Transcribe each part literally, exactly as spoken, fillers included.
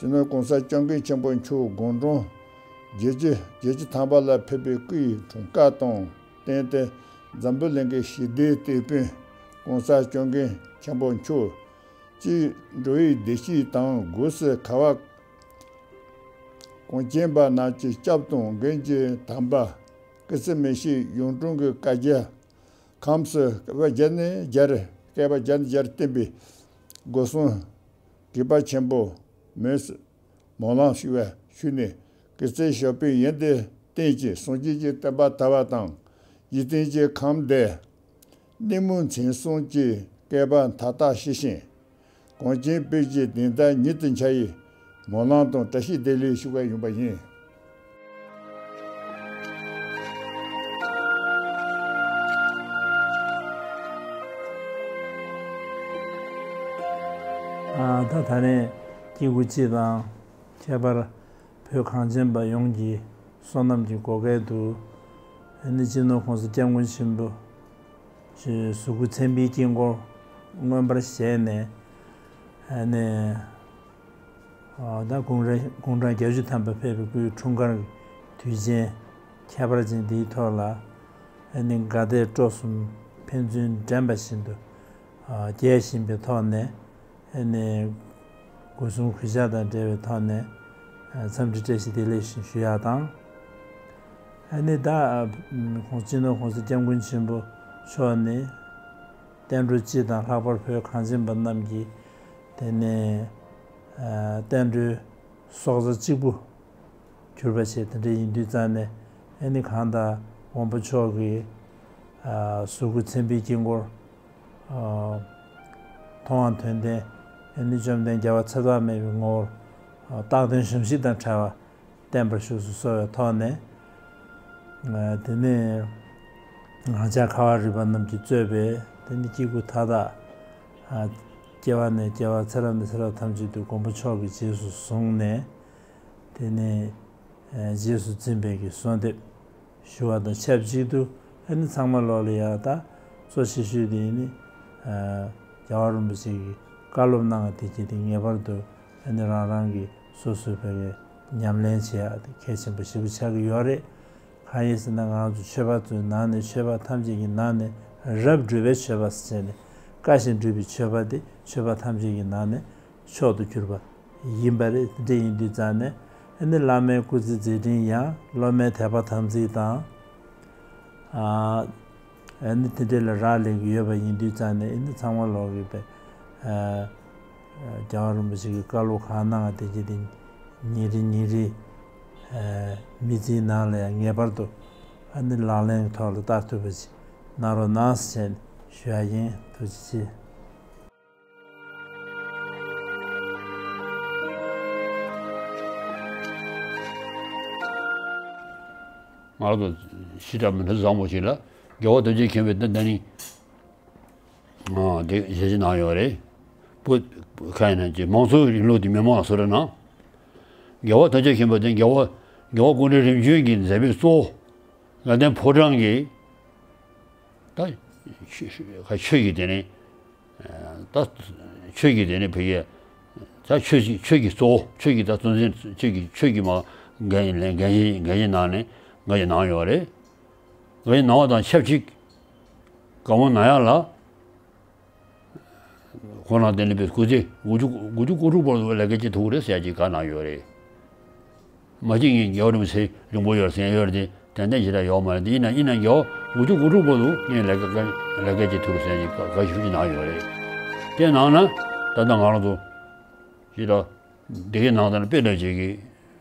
སྤྱི་ནོར་༸གོང་ས་༸སྐྱབས་མགོན་ཆེན་པོ་མཆོག་དགུང་གྲངས་བརྒྱད་ཅུ་བརྒྱད་ཅུ་ཐམ་པ་ལ་ཕེབས་པའི་སྐུའི་འཁྲུངས་སྐར་དང་བསྟུན་ཏེ། འཛམ་བུ་གླིང་གི་ཞི་བདེའི་དེད་དཔོན་༸གོང་ས་༸སྐྱབས་མགོན་ཆེན་པོ་མཆོག་སྤྱིའི་འགྲོ་བའི་བདེ་སྐྱིད་དང་སྒོས་སུ་ཁ་བ་གངས་ཅན་པ་རྣམས་ཀྱི་སྐྱབས་དང་མགོན་གྱི་དམ་པ་སྐུ་ཚེ་མི་ཤིགས་གཡུང་དྲུང་གི་བཀའ་རྒྱ་ཁམས་སུ་བཀའ་བརྒྱ་ནས་བརྒྱར་བཀའ་བརྒྱ་ནས་བརྒྱར་བསྟན་པའི་སྒོ་གསུམ་གུས་པ་ཆེན་པོ་མོས་སྨོན་ལམ་ཞུ་བ་ཞུས་ནས། སྐུ་ཚེ་ཞབས་པད་ཡུན་དུ་བརྟན་ཅིང་། སངས་རྒྱས་ཀྱི་བསྟན་པ་དར་བ་དང་། འཇིག་རྟེན་གྱི་ཁམས་འདིར་གནས་མུས་མཚན་བཟང་གི་བསྐལ་པ་མཐའ་དག་ཞི་ཞིང་། གངས་ཅན་བོད་ཀྱི་བདེན་མཐའ་ཉིད་དུ་འཆར་བའི་སྨོན་ལམ་དང་བཀྲ་ཤིས་བདེ་ལེགས་ཞུ་བར་ཡོང་པ་ཡིན། ཨ། ད་ད་རེས་སྐྱེ་དགུ་སྤྱི་དང་ཁྱད་པར་བོད་གངས་ཅན་པ་ཡོངས་ཀྱི་བསོད་ནམས་ཀྱི་བགོ་སྐལ་དུ། ཨ་ནི་སྤྱི་ནོར་༸གོང་ས་༸སྐྱབས་མགོན་ཆེན་པོ་གཟུགས་སྐུ་མཚན་དཔེའི་དཀྱིལ་འཁོར་མངོན་པར་བཞེངས་ནས། ཨ་ནི། ད་དགུང་གྲངས་དགུང་གྲངས་བརྒྱད་ཅུ་ཐམ་པ་ཕེབས་པའི་སྐུའི་འཁྲུངས་སྐར་གྱི་དུས་ཆེན་ཁྱད་པར་ཅན་འདིའི་ཐོག་ལ། ཨ་ནི་དགའ་དད་སྤྲོ་གསུམ་ཕན་ཚུན་འགྲན་པ་བཞིན་དུ་རྒྱས་བཞིན་པའི་ཐོག་ནས། ཨ་ནི་སྒོ་གསུམ་གུས་ཕྱག་དང་འབྲེལ་བའི་ཐོག་ནས་འཚམས་འདྲི་བཀྲ་ཤིས་བདེ་ལེགས་ཞུ་ཡག་དང་། ཨ་ནི་ད་ཁོང་སྤྱི་ནོར་༸གོང་ས་༸སྐྱབས་མགོན་ཆེན་པོ་མཆོག་ནི་བསྟན་འགྲོ་སྤྱི་དང་ལྷག་པར་བོད་གངས་ཅན་པ་རྣམས་ཀྱི་དེ་ནས་ཨ་བསྟན་འགྲོའི་སྲོག་རྩ་གཅིག་པུ་གྱུར་པ་བྱས། དེ་འདྲ་ཡིན་དུས་ཙང་ནས། ཨ་ནི་གང་ལྟར་དགོངས་པ་མཆོག་གི་ཨ་གཟུགས་སྐུ་མཚན་དཔེའི་དཀྱིལ་འཁོར། ཨ་མཐོང་བ་དོན་ལྡན། ཨ་ནི་བཅོམ་ལྡན་རྒྱལ་བ་ཚེ་དཔག་མེད་པའི་ངོ་བོར་རྟག་བརྟན་གཞོམ་གཞིག་དང་བྲལ་བ་བརྟན་པར་བཞུགས་སུ་གསོལ་བའི་ཐོག་ནས། ཨ་དེ་ནས་ངག་བཅད་ཁ་བ་རི་པ་རྣམས་ཀྱིས་གཙོས་པའི་དེ་ནི་སྐྱེ་དགུ་མཐའ་དག་ཨ་སྐྱེ་བ་ནས་སྐྱེ་བ། ཚེ་རབས་ནས་ཚེ་རབས་ཐམས་ཅད་དུ་དགོངས་པ་མཆོག་གི་རྗེས་སུ་བཟུང་ནས། དེ་ནས་ཨ་རྗེས་སུ་འཛིན་པའི་གི་གསོལ་འདེབས་ཞུ་བ་དང་ཆབས་ཅིག་ཏུ། ཨ་ནི་ཚང་མ་ལོག་ལ་ཡ་ད་གཙོ་ཆེ་ཤོས་དེ་ནི་ཨ་རྒྱལ་བ་རིན་པོ་ཆེ་གིས་བཀའ་སློབ་གནང་བ་དེ་གྱིས་དེ་ངེས་པར་དུ། ཨ་ནི་རང་རང་གི་སོ་སོའི་བོད་སྐད་ཉམས་ལེན་བྱེད་ཡག་དེ་གལ་ཆེན་པོ་ཞེ་པོ་ཆགས་ཀྱི་ཡོད་རེད། གང་ཡིན་ཟེར་ན། ང་ཚོ་ཆོས་པ་ཚོའི་ནང་ནས། ཆོས་པ་ཐམས་ཅད་ཀྱི་ནང་ནས་རབ་སྒྲུབ་པའི་ཆོས་པ་ཟེར་ནས། བཀའ་བཞིན་སྒྲུབ་པའི་ཆོས་པ་དེ་ཆོས་པ་ཐམས་ཅད་ཀྱི་ནང་ནས་མཆོག་ཏུ་གྱུར་པ་ཡིན་པ་རེད། དེ་འདྲ་ཡིན་དུས་ཙང་ནས། ཨ་ནི་བླ་མའི་སྐུ་ཚེ་མཛད་འཕྲིན་ཡང་སློབ་མའི་དད་པ་དམ་ཚིག་དང་། ཨ་ཨ་ནི་དེ་འདྲ་ལ་རག་ལས་ཀྱི་ཡོད་པ་ཡིན་དུས་ཙང་ནས། ཨ་ནི་ཚང་མ་ལོག་གིས་པའི་ཨ་རྒྱལ་བ་རིན་པོ་ཆེ་གི་བཀའ་སློབ་གང་གནང་བ་དེ་གྱིས་དེ་ཉིན་རེ་ཉིན་རེ་ཨ་མི་ཚེའི་ནང་ལ་ཡང་ངེས་པར་དུ། ཨ་ནི་ལག་ལེན་གྱི་ཐོག་ལ་བསྟར་ཐུབ་པ་ཞིག་གནང་རོགས་གནང་ཟེར་ནས་ཞུ་ཡག་ཡིན། ཐུགས་རྗེ་ཆེ། ང་རང་ཚོ་ཕྱི་དྲགས་མི་འདྲ་བཟང་པོ་ཞིག་ལ་རྒྱལ་བ་དོན་རྒྱལ་མཁྱེན་པའི་འདི་འདི་ནི། ཨ་དེ་ཞལ་བཞེས་གནང་ཡོད་རེད། བོད་ཁ་ཡིན་ན་ཅི། མང་གཙོའི་རིང་ལུགས་དེ་མི་མང་ལ་གསོལ་རས་གནང་། རྒྱལ་བ་དོན་རྒྱལ་མཁྱེན་པ་དེ་རྒྱལ་བ་རྒྱལ་བ་ཀོང་སྤྲུལ་རིམ་བྱོན་གྱི་མཛད་པའི་གཙོ་བོ་དགའ་ལྡན་ཕོ་བྲང་གི་ད་ཆོས་ཆོས་ཀྱི་དེ་ནི། ད་ཆོས་ཀྱི་དེ་ནི་བོད་ཀྱི་ད་ཆོས་ཀྱི་ཆོས་ཀྱི་གཙོ་བོ། ཆོས་ཀྱི་ད་གཙོ་འཛིན། ཆོས་ཀྱི་ཆོས་ཀྱི་མ་འགན་ལེན། འགན་འགན་གནང་ནས་འགན་གནང་ཡོད་རེད། འགན་གནང་བ་དང་ཆབས་ཅིག་བཀའ་མོལ་གནང་ཡག་ལ། ཁོང་རང་དེ་ནས་པའི་སྐུ་ཚེ་དགུ་བཅུ་དགུ་བཅུ་གོ་དྲུག་བར་དུ་ལས་ཀ་བྱེད་ཐུབ་ཀྱི་རེད་ཟེར་ཡག་ཅིག་བཀའ་གནང་ཡོད་རེད། མ་གཅིག་ངས་རྒྱལ་བ་རིན་པོ་ཆེ་རིང་པོ་ཡོད་ཟེར་ཡོད་རེད་དེ། ཏན་ཏན་ཞེ་དྲག་ཡོད་མ་རེད་དེ། ཡིན་ན་ཡིན་ན་རྒྱལ་བ་དགུ་བཅུ་གོ་དྲུག་བར་དུ་ངས་ལས་ཀ་ལས་ཀ་བྱེད་ཐུབ་ཟེར་ཡག་ཅིག་བཀའ་བཀའ་ཞུ་ཅིག་གནང་ཡོད་རེད། དེ་ནང་ན་ད་ལྟ་ང་རང་ཚོ་ཞེ་དྲག་སྡེ་དགེ་ནང་ད་ནི་དཔེ་འདྲ་ཅིག་གིས་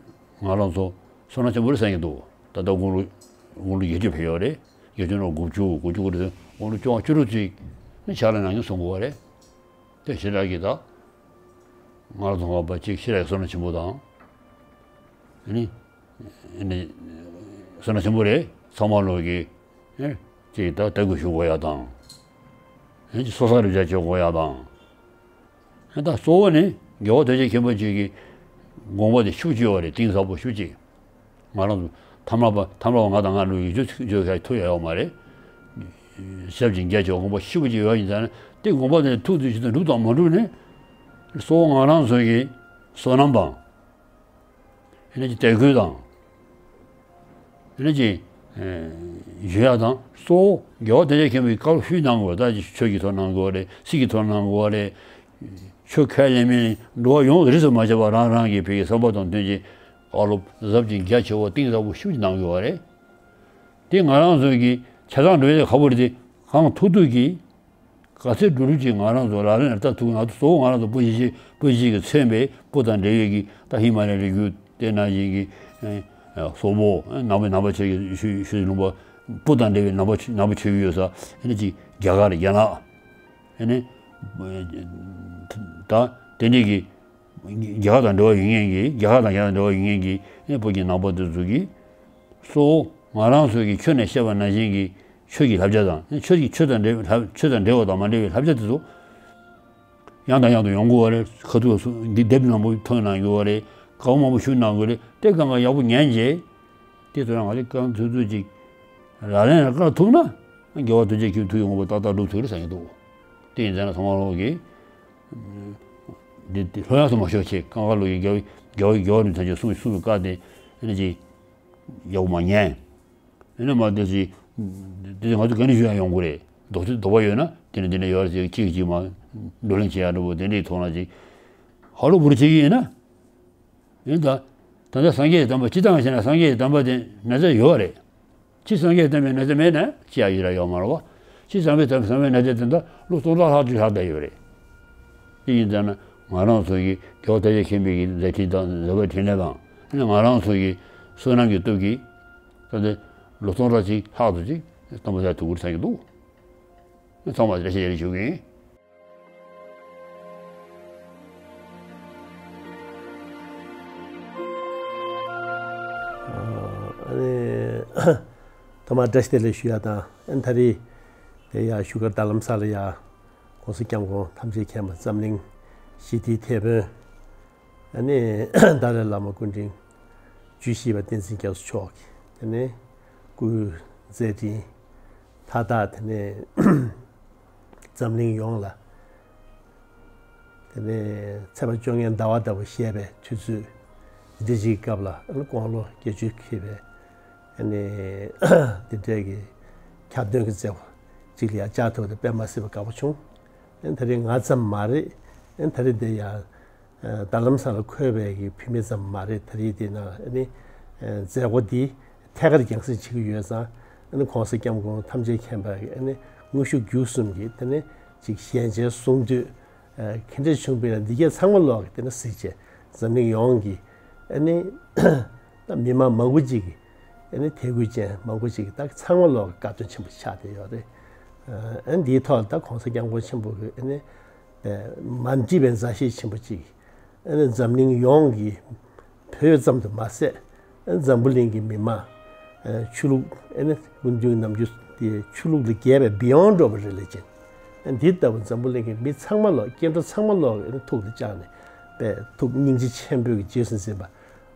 ང་རང་ཚོ་བསོད་ནམས་ཆེན་པོ་རེད་བསམ་གྱི་འདུག་ད་ལྟ་དགུང་ལོ་དགུང་ལོ་བརྒྱད་ཅུ་ཕེབས་ཡོད་རེད། བརྒྱད་ཅུ་ནས་དགུ་བཅུ། དགུ་བཅུ་གོ་དྲུག་དགུང་ལོ་བཅོ་ལྔ་བཅུ་དྲུག་ཅིག་ནི་ཕྱག་ལས་གནང་མྱོང་གསུང་གི་ཡོད་རེད། དེ་ཞེ་དྲག་གི་ད་ང་རང་ཚོ་ཁང་པ་གཅིག་ཞེ་དྲག་གི་བསོད་ནམས་ཆེན་པོ་དང་། ཨ་ནི་ཨ་ནི་བསོད་ནམས་ཆེན་པོ་རེད། ཚང་མ་ལོག་གིས་ཨེ་ཅིག་ད་དད་གུས་ཞུ་དགོས་ཡག་དང་། ཨེ་ཅིག་གསོལ་ས་རེ་བྱ་བྱེད་དགོས་ཡག་དང་། ཨེ་ད་གཙོ་བོ་ནི་རྒྱལ་བ་དོན་རྒྱལ་མཁན་པོ་ཅིག་གི་དགོངས་པ་དེ་ཤུགས་ཆེ་བ་རེད། གཏིང་ཟབ་པོ་ཤུགས་ཆེ། ང་རང་ཚོ་ཐ་མལ་པ་ཐ་མལ་པ་ང་དང་ང་ལོ་ཡིག་ཆུ་བརྗོད་ཁ་ཐུབ་ཡ་ཡོད་མ་རེད། ཞབས་ཀྱིས་མཇལ་ཆོག་དགོངས་པ་ཞིབ་པོ་ཅིག་ཡོད་ཡིན་ཙང་ནས། དེ་དགོངས་པ་དེ་ཐུགས་རྗེ་ཆེ་དང་འགྲུབ་དང་མ་འགྲུབ་ནི། གཙོ་བོ་ང་རང་ཚོ་གི་བསོད་ནམས་དང་ ཨེ་ནས་ཀྱི་དད་གུས་དང་། ཨེ་ནས་ཀྱི་ཨེ་ཞུ་ཡག་དང་གཙོ་བོ་རྒྱལ་བ་དར་རྒྱས་མཁན་པོའི་བཀའ་སློབ་ཞུས་གནང་དགོས་པ། ད་ཆོས་ཀྱི་ཐོག་གནང་དགོས་པ་རེད། སྲིད་ཀྱི་ཐོག་གནང་དགོས་པ་རེད། ཆོས་ཁས་ལེན་མིན་འགྲོ་བ་ཡོངས་རིས་སུ་མ་ཆད་པར་རང་རང་གི་ཕ་གི་བསམ་པ་དང་མཐུན་ཅིང་བཀའ་སློབ་ཟབ་ཅིང་རྒྱ་ཆེ་བོ་གཏིང་ཟབ་པོ་ཞེ་པོ་ཅིག་གནང་དགོས་པ་རེད། དེ་ང་རང་ཚོ་གི་ཆ་ཚང་འགྲོ་ཡག་ཁག་པོ་རེད་དེ། གང་ཐུབ་ཐུབ་ཀྱིས་ག་ཚོད་འགྲོ་འགྲུལ་གྱིས་ང་རང་ཚོ་ལག་ལེན་ལ་བསྟར་ཐུབ་ན། གཙོ་བོ་ང་རང་ཚོ་སྤུ་གཞིས་བྱེས། སྤུ་གཞིས་བྱེས་ཀྱིས་མཚོན་པའི་སྤུ་དང་འབྲེལ་བའི་གི་ད་ཧི་མ་ལ་ཡའི་རི་རྒྱུད་དེ་ནང་བཞིན་གྱི་ཨེ་སོག་པོ། ཨེ་ནང་པའི་ནང་པ་ཆོས་ཀྱི་ཆོས་ཆོས་ཀྱི་ལུང་པ། སྤུ་དང་འབྲེལ་བའི་ནང་པ་ཆོས་ནང་པ་ཆོས་ཀྱི་ཡོད་ས། ཨེ་ནས་ཅིག་རྒྱ་གར། རྒྱ་ནག་ཨེ་ནས་ད་དེ་འདྲའི་གི་རྒྱ་གར་དང་འབྲེལ་བ་ཡོད་མཁན་གྱི། རྒྱ་གར་དང་རྒྱ་ནག་དང་འབྲེལ་བ་ཡོད་མཁན་གྱི་ཨེ་སྤུ་གུ་ནང་པ་དེ་ཚོ་གིས་གཙོ་བོ་ང་རང་ཚོ་གི་ཆོས་ནས་བཤད་པ་ནང་བཞིན་གྱི་ཆོས་ཀྱི་བསླབ་བྱ་དང་། ཆོས་ཀྱི་ཆོས་དང་འབྲེལ་བའི་བསླབ། ཆོས་དང་འབྲེལ་བ་དང་མ་འབྲེལ་བའི་བསླབ་བྱ་དེ་ཚོ་ཡང་དང་ཡང་དུ་ཡོང་དགོས་པ་རེད། ཁ་ཐུག་སུ་འདི་དེབ་མང་པོ་ཐོན་གནང་དགོས་པ་རེད། བཀའ་མང་པོ་ཞུ་གནང་དགོས་རེད། དེ་གང་ག་ཡག་པོ་ཉན་རྗེས། དེ་ཚོ་རང་ང་ཚོས་གང་ཐུབ་ཐུབ་ཅིག་ལག་ལེན་ལ་བཀར་ཐུབ་ན། རྒྱལ་བ་དོན་ཆེན་མཁྱེན་ཐུགས་ཡོང་བ་ཏག་ཏག་འགྲུབ་ཐུབ་རེད་བསམ་གྱི་འདུག་དེ་ཡིན་ཙང་ན་ཚང་མ་ལོག་གིས་འདི་འདི་ལྷོད་ཡངས་སུ་མ་ཤོར་ཆེད། གང་ག་ལོག་གིས་རྒྱལ་བ་རྒྱལ་བ་རྒྱལ་བ་རིན་པོ་ཆེ་གསུངས་གསུངས་པའི་བཀའ་དེ་ཨེ་ནས་ཅིག་ཡག་པོ་མ་ཉན། ཨེ་ནས་མ་དེ་ཅིག་དེ་ང་ཚོ་ག་འདྲ་ཞུ་ཡག་ཡོང་གི་རེད། དོགས་ཟོན་དོགས་པ་ཡོད་ན་དེ་འདྲ་དེ་འདྲ་ཡོད་རེད་ཅིག་གཅིག་གཅིག་མ་བགྲོ་གླེང་བྱེད་ཡག་འདྲ་པོ་དེ་འདྲའི་ཐོག་ན་ཅིག་ཧ་ལོ་བུ་རུ་བྱེད་ཀྱི་ཡིན་ན། ཡིན་ད། ད་ལྟ་སངས་རྒྱས་ཀྱི་བསྟན་པ་སྤྱིར་བཏང་བྱས་ན་སངས་རྒྱས་ཀྱི་བསྟན་པ་དེ་ན་ཚ་ཡོད་རེད། སྤྱིར་སངས་རྒྱས་བསྟན་པའི་ན་ཚ་མེད་ན་ཅི་ཡང་ཡོད་ར་ཡོད་མ་རེད་པ། སྤྱིར་བསྟན་པའི་བསྟན་པའི་ན་ཚ་དེ་འདྲ་ལོ་སྟོང་ཕྲག་ལྷག་ཅིག་ལྷག་བསྡད་ཡོད་རེད། དེ་ཡིན་ཙང་ན་ང་རང་ཚོ་གི་རྒྱལ་བ་དར་རྒྱས་མཁན་པོའི་གི་མཛད་འཕྲིན་དང་མཛད་པའི་འཕྲིན་ལས་དང་། ཨ་ནི་ང་རང་ཚོ་གི་བསོད་ནམས་ཀྱི་སྟོབས་ཀྱིས་ད་ལྟ་ལོ་སྟོང་ཕྲག་ཅིག་ལྷག་ཏུ་ཅིག་བསྟན་པ་ཟེར་ཐུགས་ཁུར་ཚ་གི་འདུག་ཚང་མ་བཀྲ་ཤིས་བདེ་ལེགས་ཞུ་གི་ཡིན། ཨ་ནི་ཐོག་མར་བཀྲ་ཤིས་བདེ་ལེགས་ཞུ་ཡ་དང་། ཨ་ནི་ད་རེས་དེ་ཡ་བཞུགས་སྒར་རྡ་རམ་ས་ལ་ཡ་༸གོང་ས་༸སྐྱབས་མགོན་ཐམས་ཅད་མཁྱེན་པ་འཛམ་གླིང་ཞི་བདེའི་དེད་དཔོན། ཨ་ནི་ཏཱ་ལའི་བླ་མ་སྐུ་ཕྲེང་བཅུ་བཞི་པ་བསྟན་འཛིན་རྒྱ་མཚོ་མཆོག་གི་དེ་ནས་སྐུའི་མཛད་འཕྲིན་མཐའ་དག་དེ་ནས་འཛམ་གླིང་ཡོངས་ལ་དེ་ནས་ཚེས་པ་བཅོ་ལྔའི་ཟླ་བ་ལྟ་བུ་བཞད་པའི་དུས་ཚོད་འདི་འདྲ་ཅིག་སྐབས་ལ་དགུང་ལོ་བརྒྱད་ཅུ་འཁེལ་བའི་ཨ་ནི་འདི་འདྲའི་གི་ཁྱབ་སྟོན་གྱི་མཛད་སྒོ་ཅིག་ལ་ཡང་བཅར་ཐུབ་པ་དེ་དཔེ་མ་སྲིད་པ་དགའ་པོ་བྱུང་། ཨ་ནི་ད་རེས་ང་ཙམ་མ་རེད། ཨ་ནི་ད་རེས་འདི་ཡང་རྡ་རམ་ས་ལ་འཁོད་པའི་གི་བོད་མི་ཙམ་མ་རེད། ད་རེས་འདི་ན་ཨ་ནི་མཛད་སྒོ་འདི་ཐད་ཀར་རྒྱང་སྲིང་བྱེད་ཀྱི་ཡོད་ཙང་། ཨ་ནི་༸གོང་ས་༸སྐྱབས་མགོན་ཐམས་ཅད་མཁྱེན་པ་གི་ཨ་ནི་དངོས་ཤུགས་བརྒྱུད་གསུམ་གྱིས་དེ་ནི་ཅིག་ཞལ་མཇལ་གསུང་བསྟོད་ཨ་ག་འདྲ་བྱུང་བ་ཡིན་ན་འདི་གས་ཚང་མ་ལོག་གི་དེ་ནི་གཟིགས་བྱས། འཛམ་གླིང་ཡོངས་ཀྱི་ཨ་ནི་ད་མི་མང་མང་པོ་ཅིག་གིས་ཨ་ནི་དད་གུས་ཅན་མང་པོ་ཅིག་གིས་ད་ཚང་མ་ལོག་གི་དགའ་སྟོན་ཆེན་པོ་ཆགས་བསྡད་ཡོད་རེད། ཨ་ནི་འདིའི་ཐོག་ལ་ད་༸གོང་ས་༸སྐྱབས་མགོན་ཆེན་པོ་གི་ཨ་ནི་མ་འདྲིས་པའི་མཛའ་བཤེས་ཆེན་པོ་ཅིག་ཨ་ནི་འཛམ་གླིང་ཡོངས་ཀྱི་བོད་ཙམ་དུ་མ་ཟད། ཨ་ནི་འཛམ་བུ་གླིང་གི་མི་མང་། ཨ་ཆོས་ལུགས། ཨ་ནི་སྐུ་མདུན་ནམ་རྒྱུན་དེ་ཆོས་ལུགས་ལས་བརྒལ་བའི་beyond of religion། ཨ་ནི་འདི་ལྟ་བུ་འཛམ་བུ་གླིང་གི་མི་ཚང་མ་ལོག་སྐྱེ་འགྲོ་ཚང་མ་ལོག་ཨ་ནི་ཐུགས་ལ་བཅངས་ནས་པའི་ཐུགས་སྙིང་རྗེ་ཆེན་པོས་ཀྱི་རྗེས་སུ་འཛིན་པ།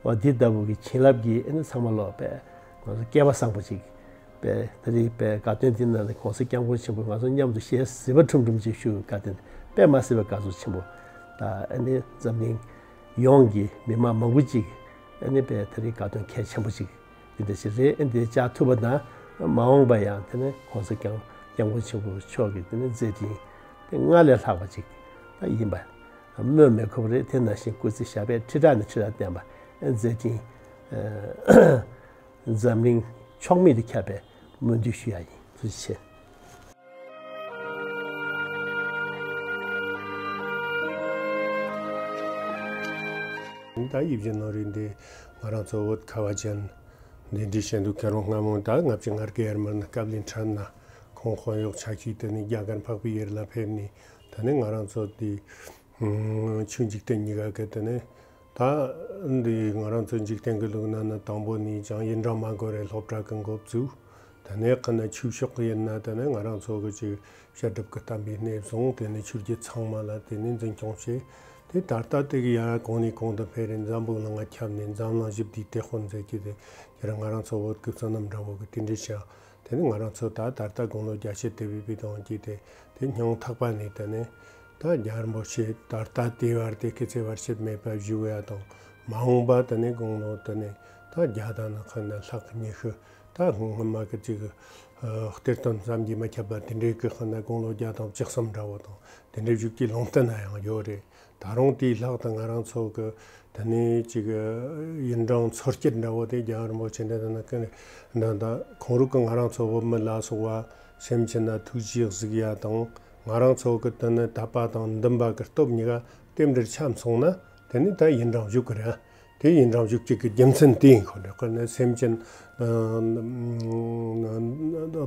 འོ་འདི་ལྟ་བུ་གི་བྱིན་རླབས་ཀྱིས་ཨ་ནི་ཚང་མ་ལོག་པའི་ང་ཚོ་སྐལ་བ་བཟང་པོ་ཅིག་པའི་ད་རེས་པའི་དགའ་སྟོན་འདི་ནང་ནས་༸གོང་ས་༸སྐྱབས་མགོན་ཆེན་པོས་ང་ཚོ་མཉམ་དུ་ཞལ་གཟིགས་པ་ཁྲོམ་ཁྲོམ་ཅིག་ཞུ་བའི་དགའ་སྟོན་དཔེ་མ་སྲིད་པའི་དགའ་ཚོར་ཆེན་པོ་དང་། ཨ་ནི་འཛམ་གླིང་ཡོངས་ཀྱི་མི་མང་མང་པོ་ཅིག་ཨ་ནི་པའི་ད་རེས་དགའ་སྟོན་གལ་ཆེན་པོ་ཅིག་འདི་འདྲ་ཞིག་རེད། ཨ་ནི་འདི་བཅར་ཐུབ་པ་དང་། མ་འོངས་པ་ཡང་དེ་ནི་༸གོང་ས་༸སྐྱབས་༸སྐྱབས་མགོན་ཆེན་པོ་མཆོག་གི་དེ་ནི་མཛད་འཕྲིན་དེ་སྔར་ལས་ལྷག་པ་ཅིག་ད་ཡིན་པ་སྨོས་མི་དགོས་པ་རེད། དེ་ནང་བཞིན་སྐུ་ཚེ་ཞབས་པད་ཁྲི་ཕྲག་ནས་ཁྲི་ཕྲག་བརྟན་པ། ཨ་ནི་མཛད་འཕྲིན་འཛམ་གླིང་ཕྱོགས་མེད་དུ་ཁྱབ་པའི་སྨོན་འདུན་ཞུ་ཡ་ཡིན། ཐུགས་རྗེ་ཆེ། ད་དབྱིབས་ཀྱི་ནོར་བུ་འདི་ང་རང་ཚོ་བོད་ཁ་བ་ཅན་འདི་འདྲའི་བཤད་འདུག་ཁ་རོང་སྔ་མོ་ད་ལྔ་བཅུ་ང་དགུ་ཡར་མར་ནི་སྐབས་ལིན་ཁྲན་ན་ཁོང་དཔོན་གཡོག་ཆ་ཤས་དེ་ནི་རྒྱ་གར་འཕགས་པའི་ཡུལ་ལ་ཕེབས་ནས་དེ་ནི་ང་རང་ཚོ་འདི་ཆོས་འཇིག་རྟེན་གཉིས་ཀ་གི་དེ་ནི་ད་འདི་ང་རང་ཚོ་འཇིག་རྟེན་གྱི་ལུགས་ན་ནི་དང་པོ་ནས་ཀྱང་ཡིན་གྲངས་མ་འགོར་རེ་སློབ་གྲྭ་གི་འགོ་བཙུགས། དེ་ནས་ཁ་ན་ཆོས་ཕྱོགས་ཀྱི་ཡིན་ན་དེ་ནས་ང་རང་ཚོ་གི་ཅིག་བཤད་སྒྲུབ་ཀྱི་བསྟན་པའི་གནས་བཟུང་། དེ་ནས་ཆོས་བརྒྱུད་ཚང་མ་ལ་དེ་ནས་འཛིན་སྐྱོང་བྱས། དེ་ད་ལྟ་དེ་གི་ཡར་གོང་ནས་གོང་དུ་འཕེལ་རེ་འཛམ་བུ་གླིང་ང་ཁྱབ་ནས་འཛམ་གླིང་ཞི་བདེའི་དེད་དཔོན་མཛད་ཀྱི་དེ་ཁྱེད་རང་ང་རང་ཚོ་བོད་ཀྱི་བསོད་ནམས་འདྲ་བོ་གི་དེ་འདྲའི་བྱ། དེ་ནས་ང་རང་ཚོ་ད་ད་ལྟ་དགུང་ལོ་བརྒྱད་ཅུ་དེ་བའི་བའི་དང་གི་དེ་དེ་སྙིང་ཐག་པ་ནས་དེ་ནས་ད་རྒྱལ་བ་རིན་པོ་ཆེ་ད་ལྟ་དེ་བར་དེ་སྐྱེ་ཚེ་བར་ཆད་མེད་པ་བཞུགས་ཡ་དང་། མ་འོངས་པ་དེ་ནས་དགུང་ལོ་དེ་ནས་ད་བརྒྱ་དང་ནི་ཁ་ན་ལྷག་ཉི་ཤུ། ད་སྔོན་མ་གི་ཅིག་གཏེར་སྟོན་བསམ་གྱིས་མི་ཁྱབ་པ་དེ་འདྲའི་གི་ཁ་ན་དགུང་ལོ་བརྒྱ་དང་བཅུ་གསུམ་འདྲ་བོ་དང་དེ་འདྲའི་བཞུགས་ཀྱི་ལུང་བསྟན་ན་ཡང་ཡོད་རེད། ད་རུང་དེའི་ལྷག་ཏུ་ང་རང་ཚོ་གི་དེ་ནས་ཅིག་ཡུན་གྲངས་འཚོ་བསྐྱར་འདྲ་བོ་དེ་རྒྱལ་བ་རིན་པོ་ཆེ་འདྲ་དང་ན་ཀི་འདྲ་ད་ཁོང་རང་གི་ང་རང་ཚོ་བོད་མི་ལ་སོགས་པ་སེམས་ཅན་ན་ཐུགས་རྗེ་གཟིགས་ཡ་དང་ང་རང་ཚོ་གི་དེ་ནི་དད་པ་དང་འདུན་པ་གི་སྟོབས་གཉིས་ཀ་རྟེན་འབྲེལ་ཆ་མཚུངས་ན་དེ་ནི་ད་ཡུན་གྲངས་བཞུགས་གི་རེད། དེ་ཡུན་གྲངས་བཞུགས་ཀྱི་གི་རྒྱུ་མཚན་དེ་ཡིན་ཁོ་རེད། ཁོ་ནི་སེམས་ཅན་ཨ་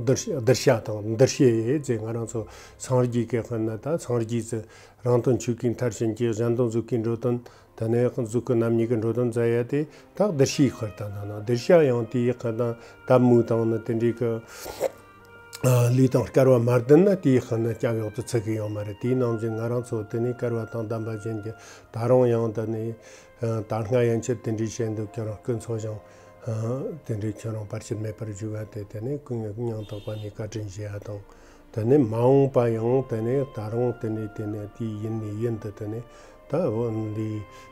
གདུལ་གདུལ་བྱ་དང་འདུལ་བྱེད་ཟེར་ང་རང་ཚོ་སངས་རྒྱས་ཀྱི་ཁོ་ན་ད་སངས་རྒྱས་ཀྱི་རང་དོན་ཆོས་ཀྱི་མཐར་ཕྱིན་གྱི་གཞན་དོན་གཟུགས་ཀྱི་འགྲོ་དོན་དེ་ནས་གཟུགས་ཀྱི་རྣམ་གཉིས་ཀྱི་འགྲོ་དོན་མཛད་ཡ་དེ་ད་གདུལ་བྱའི་ཁོ་ད་ན་ན་གདུལ་བྱ་ཡང་དེའི་ཁོ་ན་དད་མོས་དང་ནི་དེ་འདྲའི་གི་ལས་དང་སྐལ་བ་མ་ལྡན་ན་དེའི་ཁོ་ན་སྐྱབས་འོག་ཏུ་ཚུད་གི་ཡོད་མ་རེད། དེའི་ནང་བཞིན་ང་རང་ཚོ་དེ་ནས་སྐལ་བ་དང་ལྡན་པ་ཅན་གྱི་ད་རུང་ཡང་དེ་ནས་ད་སྔ་ཡན་ཆད་དེ་འདྲའི་བྱེད་འདུག་ཁྱོད་རང་སྐུ་འཚོ་ཞིང་དེ་འདྲའི་ཁྱོད་རང་བར་ཆད་མེད་པར་བཞུགས་པ་དེ་དེ་ནས་ཀུན་སྙིང་ཐག་པ་ནས་བཀའ་དྲིན་ཞུ་ཡ་དང་། དེ་ནས་མ་འོངས་པ་ཡང་དེ་ནས་ད་རུང་དེ་ནས་དེ་ནས་དེའི་ཡུན་ནས་ཡུན་དུ་དེ་ནས་ད་འོ་འདི་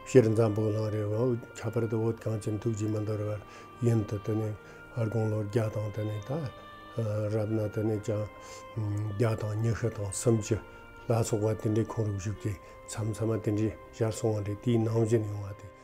ཕྱིར་འཛམ་བུ་གླིང་རེ་བ་ཁྱད་པར་དུ་བོད་གངས་ཅན་ཐུགས་རྗེ་མི་འདོར་བར་ཡུན་དུ་དེ་ནས་ཨར་དགུང་ལོ་བརྒྱ་དང་དེ་ནས་ད་རབ་ན་དེ་ནས་ཀྱང་བརྒྱ་དང་ཉི་ཤུ་དང་སུམ་ཅུ་ལ་སོགས་པ་དེ་འདྲའི་ཁོང་རུ་བཞུགས་ཀྱི་མཚམས་མཚམས་མ་དེ་འདྲའི་ཞར་སོང་བ་རེད། དེའི་ནང་བཞིན་ཡོང་བ་དེ།